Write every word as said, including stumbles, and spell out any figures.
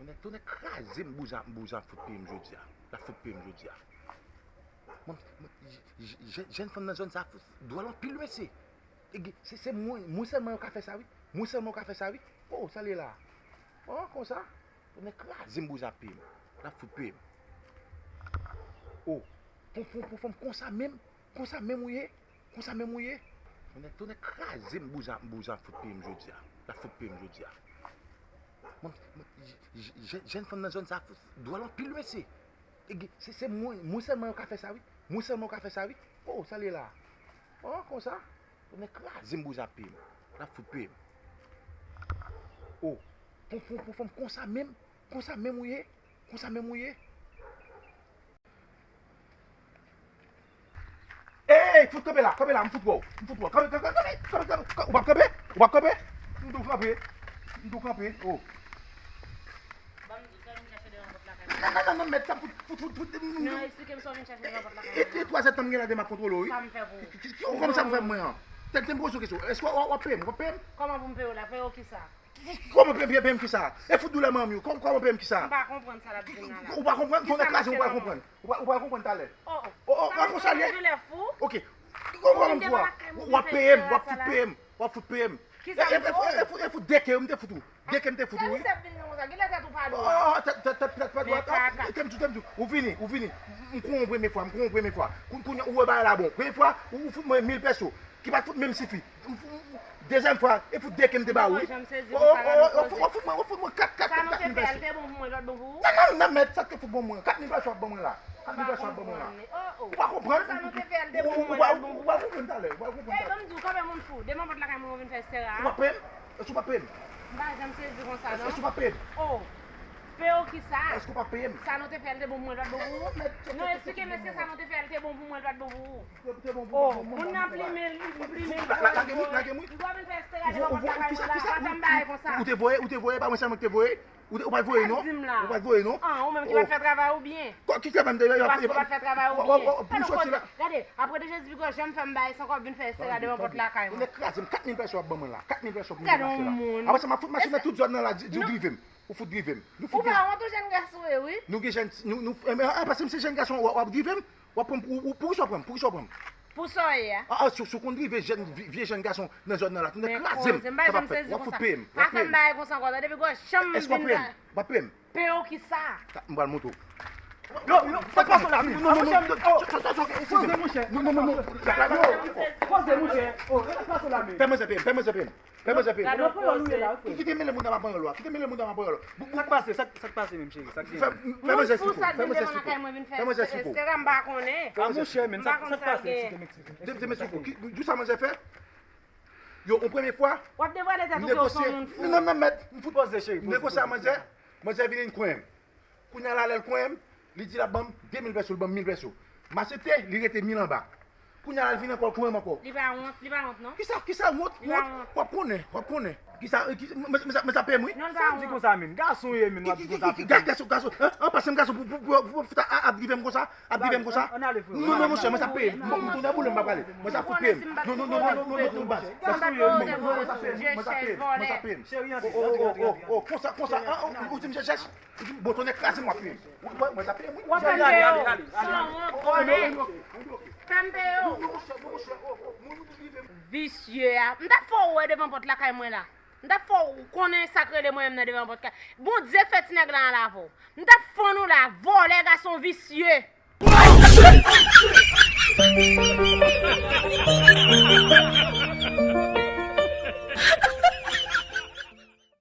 Nèg tonè kraze m, bouzan, bouzan ap fout peye m jodi a. L ap fout peye m jodi a. Mwen, mwen, j-, j-, j-, jèn fanm nan zòn sa fout dwòl anpil, mesye. E gen, se, se mwen, mwen sèlman yo ka fè sa, wi. Mwen sèlman yo ka fè sa, wi. Oh, sa l ye la. Oh, konsa. Tonè kraze m, bouzan ap peye m. L ap fout peye m. Oh, pon, pon, pon, fanm konsa menm. Konsa menm ou ye? Konsa menm ou ye? Tonè, tonè kraze m, bouzan, bouzan ap fout peye m jodi a. L ap fout peye m jodi a. Mwen, mwen, j-, j-, jèn, jèn fanm nan zòn sa fout dwòl anpil, mesye. E gen, se, se mwen, mwen sèlman yo ka fè sa, wi. Mwen sèlman yo ka fè sa, wi. Oh, sa l ye la. Oh, konsa. Tonè kraze m, bouzan ap peye m. L ap fout peye m. Oh, pon, pon, pon, fanm konsa menm. Konsa menm ou ye? Konsa menm ou ye? Ey, fout kanpe la, kanpe la, m fout wè w, m fout wè w. Kanpe, kanpe, kanpe, kanpe, kanpe, kanpe. Ou p ap kanpe? Ou p ap kanpe? M di w kanpe, m di w kanpe. Oh. Ban m di w sa w vin chache devan pòt lakay mwen. Non, non, non, non, mèt, sa fout, fout, fout, fout. Non, eksplike m sa w vin chache devan pòt lakay mwen. E, e, e, twazè tan m gen la demen m ap kontwole w, wi. Sa m fè pou ou? Ki, ki, ki, kòman sa m fè mwen an? Tèt, tèt m poze w kesyon. Èske w, w, w ap peye m? W ap peye m? Kòman pou m peye w la? Peye w kisa? Kòman peye, peye, peye m kisa? E fout doulè manmi w. Kòman, kòman peye m kisa? M pa konprann sa l ap di m nan la. Ou pa konprann? Kisa m ap fè manman? Ou pa konprann? Ou pa, ou pa konprann talè. Oh, oh. Oh, oh, oh, konsa l ye? Doulè fou. Ok. Kòman, kòman m fè? W ap peye m, w ap fout peye m, w ap fout peye m. Kisa m fè w? E, e, e, e fout, e fout de ke m te fout ou. De ke m te fout ou, wi. Gade sa ap vin nan konsa. Genlè tèt ou pa dwat. Oh, oh, tèt, tèt, tèt, tèt pa dwat. Men kaka. Tèt m di w, tèt m di w. Ou vini, ou vini. M, m konnen w premye fwa, m konnen w premye fwa. Koun-, kounye a, ou wè bagay la bon. Premye fwa, ou, ou fout mwen mil pèso. Ki pa t fout menm sifi. Dezyèm fwa, e fout de ke m te ba ou, wi. Mwen janm sezi konsa la. Oh, oh, oh, w ap fout mwen, w ap fout mwen kat, kat, kat mil pèso. Sa nou te fè a, l te bon pou mwen, l pa t bon pou ou? Non, non, non, mèt, sa k te fout bon mwen? Kat mil pèso ap bon mwen la. Kat mil pèso ap bon mwen la. Ou pa konprann? Sa nou te fè a, l te bon pou mwen, l pa t bon pou ou? Ou pa konprann talè, ou pa konprann talè. Ey, ban m di w, kanpe moun fou. Demen pòt lakay mwen, ou vin fè estera a. Ou p ap peye m? Èske w p ap peye m? M pa janm sezi konsa, non. Èske w p ap peye m? Oh. Peye w kisa? Èske w p ap peye m? Sa nou te fè a, l te bon pou mwen, l pa t bon pou ou? Non, eksplike m, èske sa nou te fè a, l te bon pou mwen, l pa t bon pou ou? Te bon pou ou? Oh, moun nan plimen, plimen. Lage m wi, lage m wi. M dwe vin fè estera devan pòt lakay mwen la. Kisa, kisa? Pa janm bay konsa. Ou te voye, ou te voye, pa mwen sèlman ki te voye. Ou te, ou pa t voye non? Ou pa t voye non? Ah, ou menm ki pa t fè travay ou byen. Ki travay m te fè? Paske ou pa t fè travay ou byen. Pou sòti la. Gade, apre de Jezi pi gwo, janm fè m bay san kòb vin fè estera devan pòt lakay mwen. Ou nèk kraze m, kat mil pèso w ap ban mwen la. Kat mil pèso w ap ban mwen la. Gade yon moun. Apre sa, m ap fout machin nan tout zòn nan la, di, di w drive m. Ou fout drive m. Ou pa wont ou jèn gason ye, wi. Nou gen jèn, nou, nou, e, e, paske m se jèn gason, w ap, w ap drive m, w ap pran m, ou, ou, poukisa w pran m, poukisa w pran m? Pou sa w ye a. Ah, ah, si, si w konn drive jèn, vye, vye jèn gason nan zòn nan la, nou kraze m, sa p ap fèt, w ap fout peye m, w ap peye m. Pa fè m bagay konsa ankò, tande, pi gwo janm vin la. Èske w ap peye m? W ap peye m. Peye w kisa? M pral montre w. Yo, yo, sa k pase la? Non, non, non, non, non, poze, monchè. Non, non, non, non. Yo, poze, monchè. Oh, sa k pase la, men? Fè manzè peye m, fè manzè peye m. Fè manzè peye m. Gade yon koze. Kite mele moun nan m ap pran yo la. Kite mele moun nan m ap pran yo la. Sa k pase? Sa k, sa k pase menm, cheri? Sa k gen? Fè, fè manzè esplike w. Fè manzè esplike w. Fè manzè esplike w. Estera, m pa konnen. Ah, monchè, men, sa, sa k pase? Esplike m, esplike m. Di sa manzè fè. Yo, yon premye fwa, w ap devwale tèt ou ke w se yon moun fou. Non, non, mèt, m fout. Poze, cheri, poze, poze. M negosye ak manzè, manzè vini, l konyen m. Kounye a la, lè l konyen m, li di l ap ban m de mil pèso, l ban m mil pèso. M aksepte, li rete mil anba. Kounye a la, l vin ankò, l konyen m ankò. Li pa wont, li pa wont, non. Kisa, kisa wont? Li pa wont. W ap konnen, w ap konnen. Kisa, ki, men, men, men sa peye m, wi. Non, li pa wont. Sa w di konsa, menm? Gason w ye, menm, w ap di konsa. Ki, ki, ki, gason, gason, an, an, pase m gason pou, pou, pou, pou, pou, a, a, ap drive m konsa. Ap drive m konsa? Non, non, monchè, mwen sa peye. M tounen boule, m pa prale. Mwen sa fout peye m. Non, non, non, non, baz. Sa sou yo, mwen, mwen sa peye m, mwen sa peye m, mwen sa peye m. Oh, oh, oh, oh, oh, konsa, konsa, ah, oh, ou di m chèchèch? Ou di m, bon, tonè kraze m, w ap peye m. Mwen, mwen sa peye m, wi. W ap peye m. San wont, vòlè. Fè m peye w. Non, non, monchè, non, monchè, oh, oh, moun ou drive m. Visye a. M t ap fè w wè devan pòt lakay mwen la. M t ap fè w konnen sa k rele mwen menm nan devan pòt kay. Bondye fè ti nèg la anlè avè w. M t ap fann ou la, vòlè gason visye.